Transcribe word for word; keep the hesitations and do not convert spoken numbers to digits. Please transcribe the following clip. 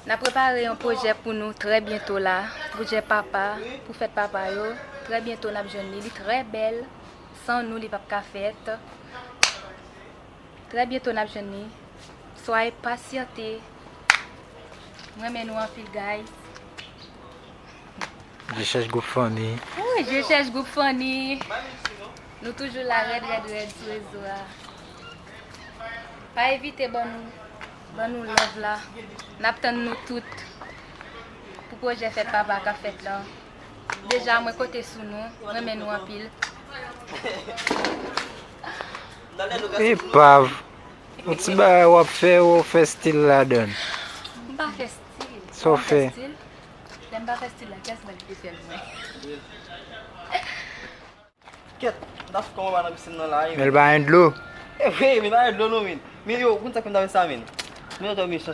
N ap prepare yon pwojè pou nou trè byento la. Pwojè papa, pou fèt papa yo. Trè byento n ap jwenn li. Li trè bèl. San nou, li p ap ka fèt. Trè byento n ap jwenn li. Swaye pasyante. M renmen nou anpil, guys. Je chèch group funny. Wi, je chèch group funny. Nou toujou la rèd, rèd, rèd sou rezo a. Pa evite ban nou, ban nou love la. N ap tann nou tout pou pwojè fèt papa k ap fèt lan. Deja, mwen konte sou nou. Mwen renmen nou anpil. Epav. Yon ti bagay w ap fè, w fè stil ladan l. M pa fè stil. Sa w fè? Lè m pa fè stil la, kiyès mwen ki te fè l mwen? Kèt, m ta fout kòman ba nan pisin nan la wi. Men l pa gen dlo. E vre, men pa gen dlo non, men. Men yo, konn sa ke m ta fè sa, men. Men yo te mechan.